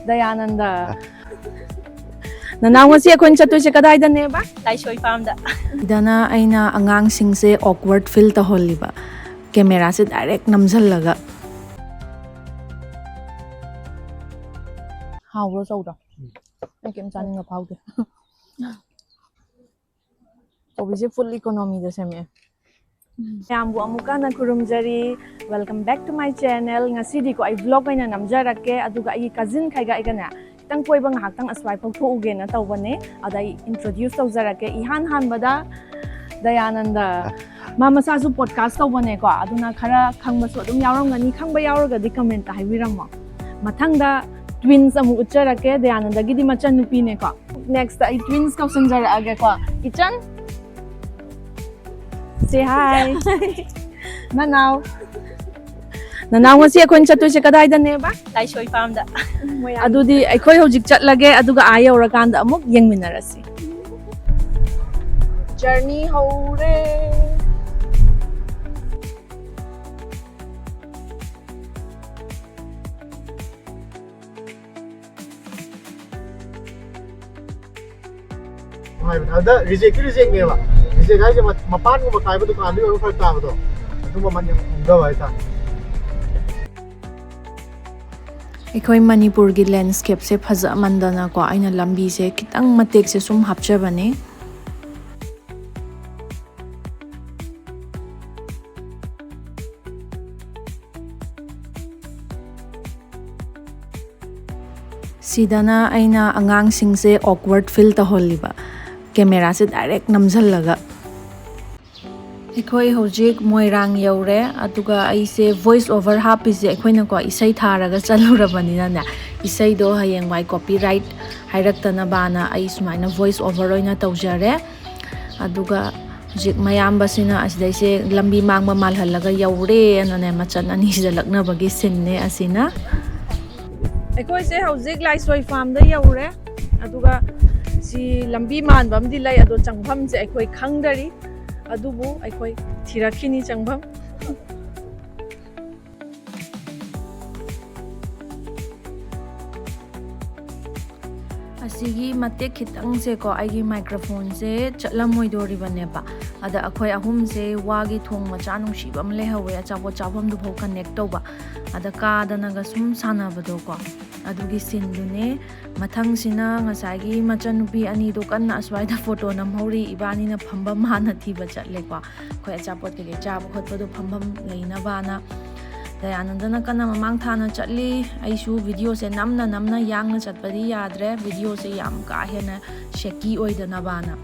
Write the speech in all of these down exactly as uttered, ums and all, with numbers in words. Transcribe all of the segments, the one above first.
ꯗꯌꯥꯅꯟꯗ꯫ ꯅꯅꯥꯎ, ꯉꯁꯤ ꯑꯩꯈꯣꯏꯅ ꯆꯠꯇꯣꯏꯁꯦ ꯀꯗꯥꯏꯗꯅꯦꯕ? ꯂꯥꯏꯁꯣꯏ ꯐꯥꯝꯗ꯫ ꯁꯤꯗꯅ ꯑꯩꯅ ꯑꯉꯥꯡꯁꯤꯡꯁꯦ awkward feel ꯇꯧꯍꯜꯂꯤꯕ꯫ ꯀꯦꯃꯦꯔꯥꯁꯦ direct ꯅꯝꯁꯤꯜꯂꯒ꯫ ꯍꯥꯎꯕ꯭ꯔꯣ ꯆꯧꯗꯣ? ꯑꯩ ꯀꯩꯝ ꯆꯥꯅꯤꯡꯕ ꯐꯥꯎꯗꯦ꯫ ꯀꯣꯕꯤꯁꯦ full economyꯗ ꯁꯦꯝꯃꯛꯑꯦ꯫ ꯃꯌꯥꯝꯕꯨ ꯑꯃꯨꯛꯀ ꯍꯟꯅ ꯈꯨꯔꯨꯝꯖꯔꯤ꯫ Welcome back to my channel꯫ ꯉꯁꯤꯗꯤꯀꯣ ꯑꯩ vlog ꯑꯣꯏꯅ ꯅꯝꯖꯔꯛꯀꯦ, ꯑꯗꯨꯒ ꯑꯩꯒꯤ cousin ꯈꯩꯒ ꯑꯩꯒꯅꯦ ꯈꯤꯇꯪ ꯀꯣꯏꯕ ꯉꯥꯏꯍꯥꯛꯇꯪ ꯑꯁ꯭ꯋꯥꯏꯐꯥꯎ ꯊꯣꯛꯎꯒꯦꯅ ꯇꯧꯕꯅꯦ꯫ ꯑꯗ ꯑꯩ introduce ꯇꯧꯖꯔꯛꯀꯦ꯫ ꯏꯍꯥꯟ ꯍꯥꯟꯕꯗ ꯗꯌꯥꯅꯟꯗ꯫ ꯃꯥ ꯃꯁꯥꯁꯨ podcast ꯇꯧꯕꯅꯦꯀꯣ, ꯑꯗꯨꯅ ꯈꯔ ꯈꯪꯕꯁꯨ ꯑꯗꯨꯝ ꯌꯥꯎꯔꯝꯒꯅꯤ꯫ ꯈꯪꯕ ꯌꯥꯎꯔꯒꯗꯤ commentꯇ ꯍꯥꯏꯕꯤꯔꯝꯃꯣ꯫ ꯃꯊꯪꯗ twins ꯑꯃꯨꯛ ꯎꯠꯆꯔꯛꯀꯦ꯫ ꯗꯌꯥꯅꯟꯗꯒꯤꯗꯤ ꯃꯆꯟꯅꯨꯄꯤꯅꯦꯀꯣ꯫ Nextꯇ ꯑꯩ twins ꯀꯧꯁꯟꯖꯔꯛꯑꯒꯦꯀꯣ꯫ ꯏꯆꯟ, say hi꯫ ꯅꯅꯥꯎ꯫ ꯅꯅꯥꯎ, ꯉꯁꯤ ꯑꯩꯈꯣꯏꯅ ꯆꯠꯇꯣꯏꯁꯦ ꯀꯗꯥꯏꯗꯅꯦꯕ? ꯂꯥꯏꯁꯣꯏ ꯐꯥꯝꯗ꯫ ꯑꯗꯨꯗꯤ ꯑꯩꯈꯣꯏ ꯍꯧꯖꯤꯛ ꯆꯠꯂꯒꯦ, ꯑꯗꯨꯒ ꯑꯥ ꯌꯧꯔꯀꯥꯟꯗ ꯑꯃꯨꯛ ꯌꯦꯡꯃꯤꯟꯅꯔꯁꯤ꯫ Journey ꯍꯧꯔꯦ꯫ ꯅꯨꯡꯉꯥꯏꯕꯅꯦ꯫ ꯑꯗ rejectꯀꯤ rejectꯅꯦꯕ꯫ Reject ꯍꯥꯏꯁꯦ ꯃ-, ꯃꯄꯥꯟꯒꯨꯝꯕ ꯀꯥꯏꯕ ꯗꯨꯀꯥꯟꯗ ꯌꯣꯟꯕ ꯐꯔꯛ ꯇꯥꯕꯗꯣ, ꯑꯗꯨꯝꯕ ꯃꯃꯜ ꯌꯥꯝ ꯍꯣꯡꯗꯕ ꯍꯥꯏꯇꯥꯔꯦ꯫ ꯑꯩꯈꯣꯏ ꯃꯅꯤꯄꯨꯔꯒꯤ landscapeꯁꯦ ꯐꯖꯃꯟꯗꯅꯀꯣ, ꯑꯩꯅ ꯂꯝꯕꯤꯁꯦ ꯈꯤꯇꯪ ꯃꯇꯦꯛꯁꯦ ꯁꯨꯝ ꯍꯥꯞꯆꯕꯅꯦ꯫ ꯁꯤꯗꯅ ꯑꯩꯅ ꯑꯉꯥꯡꯁꯤꯡꯁꯦ awkward feel ꯇꯧꯍꯜꯂꯤꯕ꯫ ꯀꯦꯃꯦꯔꯥꯁꯦ direct ꯅꯝꯁꯤꯜꯂꯒ꯫ ꯑꯩꯈꯣꯏ ꯍꯧꯖꯤꯛ ꯃꯣꯏꯔꯥꯡ ꯌꯧꯔꯦ, ꯑꯗꯨꯒ ꯑꯩꯁꯦ voice over ꯍꯥꯞꯄꯤꯁꯦ ꯑꯩꯈꯣꯏꯅꯀꯣ ꯏꯁꯩ ꯊꯥꯔꯒ ꯆꯠꯂꯨꯔꯕꯅꯤꯅꯅꯦ, ꯏꯁꯩꯗꯣ ꯍꯌꯦꯡꯋꯥꯏ copyright ꯍꯥꯏꯔꯛꯇꯅꯕꯅ ꯑꯩ ꯁꯨꯃꯥꯏꯅ voice over ꯑꯣꯏꯅ ꯇꯧꯖꯔꯦ꯫ ꯑꯗꯨꯒ ꯍꯧꯖꯤꯛ ꯃꯌꯥꯝꯕꯁꯤꯅ ꯑꯁꯤꯗꯩꯁꯦ ꯂꯝꯕꯤ ꯃꯥꯡꯕ ꯃꯥꯜꯍꯜꯂꯒ ꯌꯧꯔꯦꯅꯅꯦ ꯃꯆꯟ ꯑꯅꯤꯁꯤꯗ ꯂꯛꯅꯕꯒꯤ sceneꯅꯦ ꯑꯁꯤꯅ꯫ ꯑꯩꯈꯣꯏꯁꯦ ꯍꯧꯖꯤꯛ ꯂꯥꯏꯁꯣꯏ ꯐꯥꯝꯗ ꯌꯧꯔꯦ, ꯑꯗꯨꯒ ꯁꯤ ꯂꯝꯕꯤ ꯃꯥꯟꯕ ꯑꯃꯗꯤ ꯂꯩ, ꯑꯗꯣ ꯆꯪꯐꯝꯁꯦ ꯑꯩꯈꯣꯏ ꯈꯪꯗꯔꯤ, ꯑꯗꯨꯕꯨ ꯑꯩꯈꯣꯏ ꯊꯤꯔꯛꯈꯤꯅꯤ ꯆꯪꯐꯝ꯫ ꯑꯁꯤꯒꯤ ꯃꯇꯦꯛ ꯈꯤꯇꯪꯁꯦꯀꯣ, ꯑꯩꯒꯤ ꯃꯥꯏꯀ꯭ꯔꯣꯐꯣꯟꯁꯦ ꯆꯠꯂꯝꯃꯣꯏꯗꯣꯔꯤꯕꯅꯦꯕ꯫ ꯑꯗ ꯑꯩꯈꯣꯏ ꯑꯍꯨꯝꯁꯦ ꯋꯥꯒꯤ ꯊꯣꯡ ꯃꯆꯥ ꯅꯨꯡꯁꯤꯕ ꯑꯃ ꯂꯩꯍꯧꯋꯦ, ꯑꯆꯥꯄꯣꯠ ꯆꯥꯐꯝꯗꯨꯐꯥꯎ ꯀꯅꯦꯛ ꯇꯧꯕ꯫ ꯑꯗ ꯀꯥꯗꯅꯒ ꯁꯨꯝ ꯁꯥꯟꯅꯕꯗꯣꯀꯣ, ꯑꯗꯨꯒꯤ ꯁꯤꯟꯗꯨꯅꯦ꯫ ꯃꯊꯪꯁꯤꯅ ꯉꯁꯥꯏꯒꯤ ꯃꯆꯟꯅꯨꯄꯤ ꯑꯅꯤꯗꯣ ꯀꯟꯅ ꯑꯁ꯭ꯋꯥꯏꯗ ꯐꯣꯇꯣ ꯅꯝꯍꯧꯔꯤ, ꯏꯕꯥꯅꯤꯅ ꯐꯝꯐꯝ ꯍꯥꯟꯅ ꯊꯤꯕ ꯆꯠꯂꯦꯀꯣ꯫ ꯑꯩꯈꯣꯏ ꯑꯆꯥꯄꯣꯠ ꯀꯩꯀꯩ ꯆꯥꯕ ꯈꯣꯠꯄꯗꯣ ꯐꯝꯐꯝ ꯂꯩꯅꯕꯅ꯫ ꯗꯌꯥꯅꯟꯗꯅ ꯀꯟꯅ ꯃꯃꯥꯡ ꯊꯥꯅ ꯆꯠꯂꯤ꯫ ꯑꯩꯁꯨ ꯚꯤꯗꯤꯑꯣꯁꯦ ꯅꯝꯅ ꯅꯝꯅ ꯌꯥꯡꯅ ꯆꯠꯄꯗꯤ ꯌꯥꯗ꯭ꯔꯦ, ꯚꯤꯗꯤꯑꯣꯁꯦ ꯌꯥꯝ ꯀꯥ ꯍꯦꯟꯅ ꯁꯦꯀꯤ ꯑꯣꯏꯗꯅꯕꯅ꯫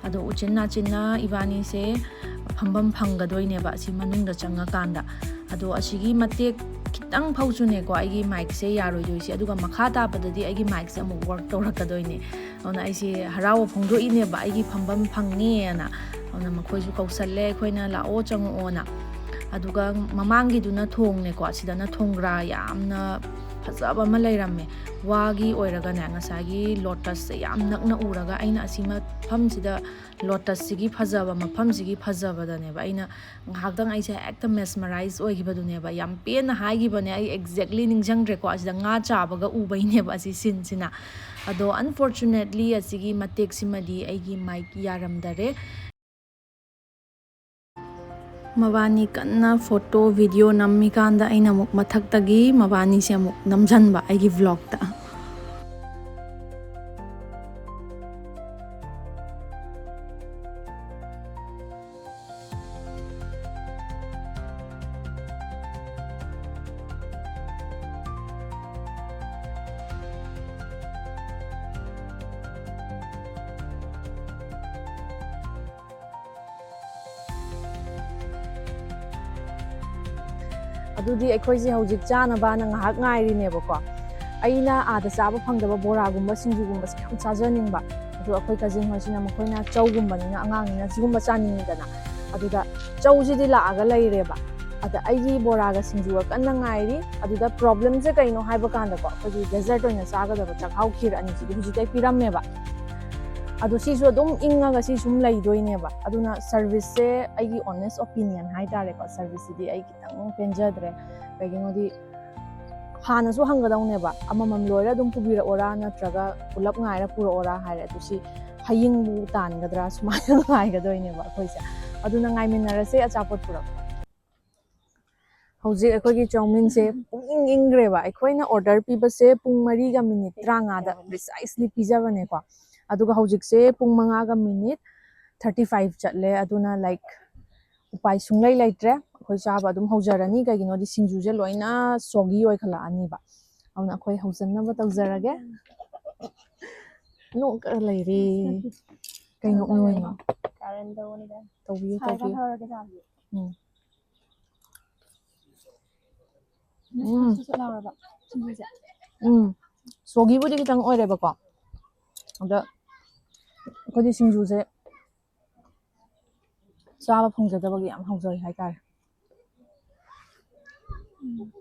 ꯑꯗꯣ ꯎꯆꯤꯟ ꯅꯥꯆꯤꯟꯅ ꯏꯕꯥꯅꯤꯁꯦ ꯐꯝꯐꯝ ꯐꯪꯒꯗꯣꯏꯅꯦꯕ ꯑꯁꯤ ꯃꯅꯨꯡꯗ ꯆꯪꯉꯀꯥꯟꯗ꯫ ꯑꯗꯣ ꯑꯁꯤꯒꯤ ꯃꯇꯦꯛ ꯈꯤꯇꯪ ꯐꯥꯎꯁꯨꯅꯦꯀꯣ, ꯑꯩꯒꯤ ꯃꯥꯏꯛꯁꯦ ꯌꯥꯔꯣꯏꯗꯣꯏꯁꯦ, ꯑꯗꯨꯒ ꯃꯈꯥ ꯇꯥꯕꯗꯗꯤ ꯑꯩꯒꯤ ꯃꯥꯏꯛꯁꯦ ꯑꯃꯨꯛ ꯋꯔꯛ ꯇꯧꯔꯛꯀꯗꯣꯏꯅꯦ꯫ ꯑꯗꯨꯅ ꯑꯩꯁꯦ ꯍꯔꯥꯎꯕ ꯐꯣꯡꯗꯣꯛꯏꯅꯦꯕ, ꯑꯩꯒꯤ ꯐꯝꯐꯝ ꯐꯪꯉꯦꯅ꯫ ꯑꯗꯨꯅ ꯃꯈꯣꯏꯁꯨ ꯀꯧꯁꯜꯂꯦ ꯑꯩꯈꯣꯏꯅ, "ꯂꯥꯛꯑꯣ, ꯆꯪꯉꯛꯑꯣꯅ"꯫ ꯑꯗꯨꯒ ꯃꯃꯥꯡꯒꯤꯗꯨꯅ ꯊꯣꯡꯅꯦꯀꯣ, ꯑꯁꯤꯗꯅ ꯊꯣꯡꯒ꯭ꯔꯥ ꯌꯥꯝꯅ ꯐꯖꯕ ꯑꯃ ꯂꯩꯔꯝꯃꯦ꯫ ꯋꯥꯒꯤ ꯑꯣꯏꯔꯒꯅꯦ, ꯉꯁꯥꯏꯒꯤ ꯂꯣꯇꯁꯁꯦ ꯌꯥꯝ ꯅꯛꯅ ꯎꯔꯒ, ꯑꯩꯅ ꯑꯁꯤ ꯃꯐꯝꯁꯤꯗ, ꯂꯣꯇꯁꯁꯤꯒꯤ ꯐꯖꯕ, ꯃꯐꯝꯁꯤꯒꯤ ꯐꯖꯕꯗꯅꯦꯕ ꯑꯩꯅ ꯉꯥꯏꯍꯥꯛꯇꯪ ꯑꯩꯁꯦ ꯍꯦꯛꯇ ꯃꯦꯁꯃꯔꯥꯏꯁ ꯑꯣꯏꯈꯤꯕꯗꯨꯅꯦꯕ꯫ ꯌꯥꯝ ꯄꯦꯟꯅ ꯍꯥꯏꯈꯤꯕꯅꯦ, ꯑꯩ ꯑꯦꯛꯖꯦꯛꯂꯤ ꯅꯤꯡꯁꯤꯡꯗ꯭ꯔꯦꯀꯣ, ꯑꯁꯤꯗ ꯉꯥ ꯆꯥꯕꯒ ꯎꯕꯩꯅꯦꯕ ꯑꯁꯤ ꯁꯤꯟꯁꯤꯅ꯫ ꯑꯗꯣ ꯑꯟꯐꯣꯔꯆꯨꯅꯦꯠꯂꯤ ꯑꯁꯤꯒꯤ ꯃꯇꯦꯛꯁꯤꯃꯗꯤ ꯑꯩꯒꯤ ꯃꯥꯏꯛ ꯌꯥꯔꯝꯗꯔꯦ꯫ ꯃꯕꯥꯅꯤ ꯀꯟꯅ ꯐꯣꯇꯣ ꯚꯤꯗꯤꯑꯣ ꯅꯝꯃꯤꯀꯥꯟꯗ ꯑꯩꯅ ꯑꯃꯨꯛ ꯃꯊꯛꯇꯒꯤ ꯃꯕꯥꯅꯤꯁꯦ ꯑꯃꯨꯛ ꯅꯝꯁꯤꯟꯕ ꯑꯩꯒꯤ ꯚ꯭ꯂꯣꯛꯇ꯫ ꯑꯗꯨꯗꯤ ꯑꯩꯈꯣꯏꯁꯦ ꯍꯧꯖꯤꯛ ꯆꯥꯅꯕꯅ ꯉꯥꯏꯍꯥꯛ ꯉꯥꯏꯔꯤꯅꯦꯕꯀꯣ꯫ ꯑꯩꯅ ꯑꯥꯗ ꯆꯥꯕ ꯐꯪꯗꯕ ꯕꯣꯔꯥꯒꯨꯝꯕ, ꯁꯤꯡꯖꯨꯒꯨꯝꯕꯁꯦ ꯌꯥꯝ ꯆꯥꯖꯅꯤꯡꯕ꯫ ꯑꯗꯣ ꯑꯩꯈꯣꯏ ꯀꯖꯤꯟ ꯍꯣꯏꯁꯤꯅ, ꯃꯈꯣꯏꯅ ꯆꯧꯒꯨꯝꯕꯅꯤꯅ, ꯑꯉꯥꯡꯅꯤꯅ ꯁꯤꯒꯨꯝꯕ ꯆꯥꯅꯤꯡꯉꯤꯗꯅ꯫ ꯑꯗꯨꯗ ꯆꯧꯁꯤꯗꯤ ꯂꯥꯛꯑꯒ ꯂꯩꯔꯦꯕ꯫ ꯑꯗ ꯑꯩꯒꯤ ꯕꯣꯔꯥꯒ ꯁꯤꯡꯖꯨꯒ ꯀꯟꯅ ꯉꯥꯏꯔꯤ꯫ ꯑꯗꯨꯗ ꯄ꯭ꯔꯣꯕ꯭ꯂꯦꯝꯁꯦ ꯀꯩꯅꯣ ꯍꯥꯏꯕ ꯀꯥꯟꯗꯀꯣ, ꯑꯩꯈꯣꯏꯒꯤ ꯗꯦꯖꯔꯠ ꯑꯣꯏꯅ ꯆꯥꯒꯗꯕ ꯆꯥꯛꯍꯥꯎ ꯈꯤꯔ ꯑꯅꯤꯁꯤꯗꯤ ꯍꯧꯖꯤꯛꯇꯩ ꯄꯤꯔꯝꯃꯦꯕ꯫ ꯑꯗꯣ ꯁꯤꯁꯨ ꯑꯗꯨꯝ ꯏꯪꯉꯒ ꯁꯤ ꯁꯨꯝ ꯂꯩꯗꯣꯏꯅꯦꯕ꯫ ꯑꯗꯨꯅ ꯁꯔꯚꯤꯁꯁꯦ, ꯑꯩꯒꯤ ꯑꯣꯅꯦꯁ ꯑꯣꯄꯤꯅꯤꯌꯟ ꯍꯥꯏꯇꯥꯔꯦꯀꯣ, ꯁꯔꯚꯤꯁꯁꯤꯗꯤ ꯑꯩ ꯈꯤꯇꯪ ꯄꯦꯟꯖꯗ꯭ꯔꯦ꯫ ꯀꯩꯒꯤꯅꯣꯗꯤ ꯍꯥꯟꯅꯁꯨ ꯍꯪꯒꯗꯧꯅꯦꯕ, "ꯑꯃꯃꯝ ꯂꯣꯏꯔ ꯑꯗꯨꯝ ꯄꯨꯕꯤꯔꯛꯑꯣꯔꯥ, ꯅꯠꯇ꯭ꯔꯒ ꯄꯨꯂꯞ ꯉꯥꯏꯔ ꯄꯨꯔꯛꯑꯣꯔꯥ?" ꯍꯥꯏꯔꯦ꯫ ꯑꯗꯨ ꯁꯤ ꯍꯌꯤꯡꯕꯨ ꯇꯥꯟꯒꯗ꯭ꯔꯥ, ꯁꯨꯃꯥꯏꯅ ꯉꯥꯏꯒꯗꯣꯏꯅꯦꯕ ꯑꯩꯈꯣꯏꯁꯦ꯫ ꯑꯗꯨꯅ ꯉꯥꯏꯃꯤꯟꯅꯔꯁꯦ ꯑꯆꯥꯄꯣꯠ ꯄꯨꯔꯛꯄ꯫ ꯍꯧꯖꯤꯛ ꯑꯩꯈꯣꯏꯒꯤ ꯆꯧꯃꯤꯟꯁꯦ ꯄꯨꯡ ꯏꯪ ꯏꯪꯈ꯭ꯔꯦꯕ꯫ ꯑꯩꯈꯣꯏꯅ ꯑꯣꯔꯗꯔ ꯄꯤꯕꯁꯦ ꯄꯨꯡ ꯃꯔꯤꯒ ꯃꯤꯅꯤꯠ ꯇꯔꯥꯃꯉꯥꯗ ꯄ꯭ꯔꯤꯁꯥꯏꯁꯂꯤ ꯄꯤꯖꯕꯅꯦꯀꯣ꯫ ꯑꯗꯨꯒ ꯍꯧꯖꯤꯛꯁꯦ ꯄꯨꯡ ꯃꯉꯥꯒ ꯃꯤꯅꯤꯠ ꯊꯥꯔꯇꯤ ꯐꯥꯏꯚ ꯆꯠꯂꯦ꯫ ꯑꯗꯨꯅ, ꯂꯥꯏꯛ, ꯎꯄꯥꯏ ꯁꯨꯡꯂꯩ ꯂꯩꯇ꯭ꯔꯦ꯫ ꯑꯩꯈꯣꯏ ꯆꯥꯕ ꯑꯗꯨꯝ ꯍꯧꯖꯔꯅꯤ, ꯀꯩꯒꯤꯅꯣꯗꯤ ꯁꯤꯡꯖꯨꯁꯦ ꯂꯣꯏꯅ ꯁꯣꯒꯤ ꯑꯣꯏꯈꯠꯂꯛꯑꯅꯤꯕ꯫ ꯑꯗꯨꯅ ꯑꯩꯈꯣꯏ ꯍꯧꯖꯅꯕ ꯇꯧꯖꯔꯒꯦ꯫ ꯅꯣꯛꯑ ꯂꯩꯔꯦ꯫ ꯀꯩ ꯅꯣꯛꯅꯤꯡꯉꯤꯅꯣ? ꯀꯥꯔꯟ ꯇꯧꯕꯅꯤꯗ꯫ ꯇꯧꯕꯤꯌꯨ, ꯁꯥꯏ ꯇꯧꯕꯤꯌꯨ꯫ ꯀꯥꯊꯔꯒ ꯆꯥꯕꯤꯌꯨ꯫ ꯎꯝ꯫ ꯎꯝ꯫ ꯁꯨꯠ ꯁꯨꯠ ꯂꯥꯎꯔꯕ ꯁꯤꯡꯖꯨꯁꯦ꯫ ꯎꯝ꯫ ꯁꯣꯒꯤꯕꯨꯗꯤ ꯈꯤꯇꯪ ꯑꯣꯏꯔꯦꯕꯀꯣ꯫ ꯑꯗ ꯑꯩꯈꯣꯏꯗꯤ ꯁꯤꯡꯖꯨꯁꯦ ꯆꯥꯕ ꯐꯪꯖꯗꯕꯒꯤ ꯌꯥꯝ ꯍꯥꯎꯖꯩ ꯍꯥꯏꯇꯥꯔꯦ꯫ ꯎꯝ꯫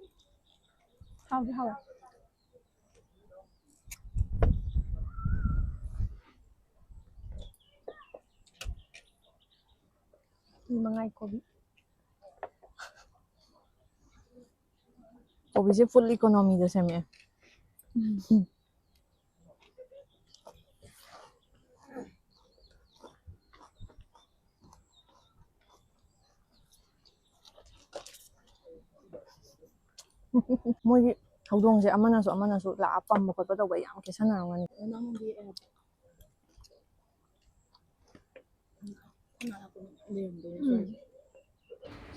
ꯍꯥꯎꯗꯤ ꯍꯥꯎꯋꯦ꯫ ꯃꯤ ꯃꯉꯥꯏ ꯀꯣꯕꯤ꯫ ꯀꯣꯕꯤꯁꯦ full economyꯗ ꯁꯦꯝꯃꯛꯑꯦ꯫ ꯎꯝ꯫ ꯃꯣꯏꯒꯤ ꯍꯧꯗꯣꯡꯁꯦ ꯑꯃꯅꯁꯨ ꯑꯃꯅꯁꯨ ꯂꯥꯛꯑ ꯄꯝꯕ ꯈꯣꯠꯄ ꯇꯧꯕ ꯌꯥꯝ ꯀꯦꯁꯟꯅꯔꯝꯒꯅꯤ꯫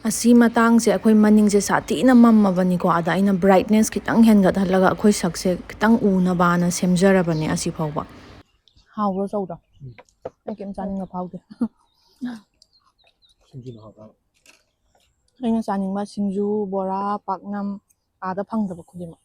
ꯑꯁꯤ ꯃꯇꯥꯡꯁꯦ ꯑꯩꯈꯣꯏ ꯃꯅꯤꯡꯁꯦ ꯁꯥꯊꯤꯅ ꯃꯝꯃꯕꯅꯤꯀꯣ, ꯑꯗ ꯑꯩꯅ brightness ꯈꯤꯇꯪ ꯍꯦꯟꯒꯠꯍꯜꯂꯒ ꯑꯩꯈꯣꯏ ꯁꯛꯁꯦ ꯈꯤꯇꯪ ꯎꯅꯕꯅ ꯁꯦꯝꯖꯔꯕꯅꯦ ꯑꯁꯤ ꯐꯥꯎꯕ꯫ ꯍꯥꯎꯕ꯭ꯔꯣ ꯆꯧꯗꯣ? ꯎꯝ꯫ ꯑꯩ ꯀꯩꯝ ꯆꯥꯅꯤꯡꯕ ꯐꯥꯎꯗꯦ꯫ ꯁꯤꯡꯖꯨꯅ ꯍꯥꯎꯕ꯭ꯔꯥ? ꯑꯩꯅ ꯆꯥꯅꯤꯡꯕ ꯁꯤꯡꯖꯨ, ꯕꯣꯔꯥ, ꯄꯥꯛꯅꯝ, ꯑꯥꯗ ꯐꯪꯗꯕ ꯈꯨꯗꯤꯡꯃꯛ꯫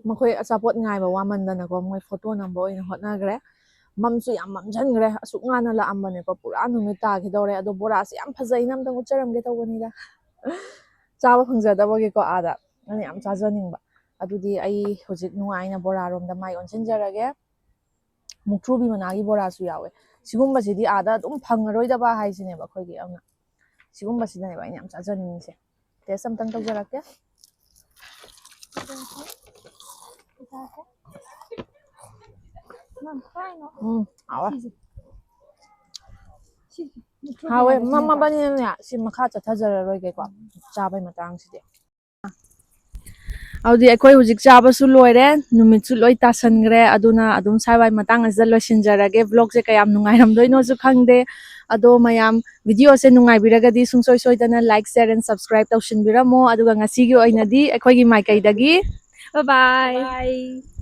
ꯃꯈꯣꯏ ꯑꯆꯥꯄꯣꯠ ꯉꯥꯏꯕ ꯋꯥꯃꯟꯗꯅꯀꯣ, ꯃꯣꯏ ꯐꯣꯇꯣ ꯅꯝꯕ ꯑꯣꯏꯅ ꯍꯣꯠꯅꯈ꯭ꯔꯦ꯫ ꯃꯝꯁꯨ ꯌꯥꯝ ꯃꯝꯁꯤꯟꯈ꯭ꯔꯦ꯫ ꯑꯁꯨꯛ ꯉꯥꯟꯅ ꯂꯥꯛꯑꯝꯕꯅꯦꯀꯣ, ꯄꯨꯔꯥ ꯅꯨꯃꯤꯠ ꯇꯥꯈꯤꯗꯧꯔꯦ꯫ ꯑꯗꯣ ꯕꯣꯔꯥꯁꯦ ꯌꯥꯝ ꯐꯖꯩꯅ ꯑꯝꯇꯪ ꯎꯠꯆꯔꯝꯒꯦ ꯇꯧꯕꯅꯤꯗ꯫ ꯆꯥꯕ ꯐꯪꯖꯗꯕꯒꯤꯀꯣ ꯑꯥꯗ꯫ ꯑꯗꯨꯅ ꯌꯥꯝ ꯆꯥꯖꯅꯤꯡꯕ꯫ ꯑꯗꯨꯗꯤ ꯑꯩ ꯍꯧꯖꯤꯛ ꯅꯨꯡꯉꯥꯏꯅ ꯕꯣꯔꯥꯔꯣꯝꯗ ꯃꯥꯏ ꯑꯣꯟꯁꯤꯟꯖꯔꯒꯦ꯫ ꯃꯨꯛꯊ꯭ꯔꯨꯕꯤ ꯃꯅꯥꯒꯤ ꯕꯣꯔꯥꯁꯨ ꯌꯥꯎꯋꯦ꯫ ꯁꯤꯒꯨꯝꯕꯁꯤꯗꯤ ꯑꯥꯗ ꯑꯗꯨꯝ ꯐꯪꯉꯔꯣꯏꯗꯕ ꯍꯥꯏꯁꯤꯅꯦꯕ ꯑꯩꯈꯣꯏꯒꯤ꯫ ꯑꯗꯨꯅ ꯁꯤꯒꯨꯝꯕꯁꯤꯗꯅꯦꯕ ꯑꯩꯅ ꯌꯥꯝ ꯆꯥꯖꯅꯤꯡꯉꯤꯁꯦ꯫ Taste ꯑꯝꯇꯪ ꯇꯧꯖꯔꯛꯀꯦ꯫ ꯎꯝ, ꯍꯥꯎꯋꯦ꯫ ꯍꯥꯎꯋꯦ꯫ ꯃꯃꯥꯕꯅꯤꯅꯅꯦ, ꯁꯤ ꯃꯈꯥ ꯆꯠꯊꯖꯔꯔꯣꯏꯒꯦꯀꯣ, ꯆꯥꯕꯩ ꯃꯇꯥꯡꯁꯤꯗꯤ꯫ ꯑꯗꯨꯗꯤ ꯑꯩꯈꯣꯏ ꯍꯧꯖꯤꯛ ꯆꯥꯕꯁꯨ ꯂꯣꯏꯔꯦ, ꯅꯨꯃꯤꯠꯁꯨ ꯂꯣꯏ ꯇꯥꯁꯟꯈ꯭ꯔꯦ꯫ ꯑꯗꯨꯅ ꯑꯗꯨꯝ ꯁ꯭ꯋꯥꯏ ꯃꯇꯥꯡ ꯑꯁꯤꯗ ꯂꯣꯏꯁꯤꯟꯖꯔꯒꯦ꯫ Vlogꯁꯦ ꯀꯌꯥꯝ ꯅꯨꯡꯉꯥꯏꯔꯝꯗꯣꯏꯅꯣꯁꯨ ꯈꯪꯗꯦ꯫ ꯑꯗꯣ ꯃꯌꯥꯝ videoꯁꯦ ꯅꯨꯡꯉꯥꯏꯕꯤꯔꯒꯗꯤ ꯁꯨꯡꯁꯣꯏ ꯁꯣꯏꯗꯅ like, share and subscribe ꯇꯧꯁꯤꯟꯕꯤꯔꯝꯃꯣ꯫ ꯑꯗꯨꯒ ꯉꯁꯤꯒꯤ ꯑꯣꯏꯅꯗꯤ ꯑꯩꯈꯣꯏꯒꯤ ꯃꯥꯏꯀꯩꯗꯒꯤ bye bye꯫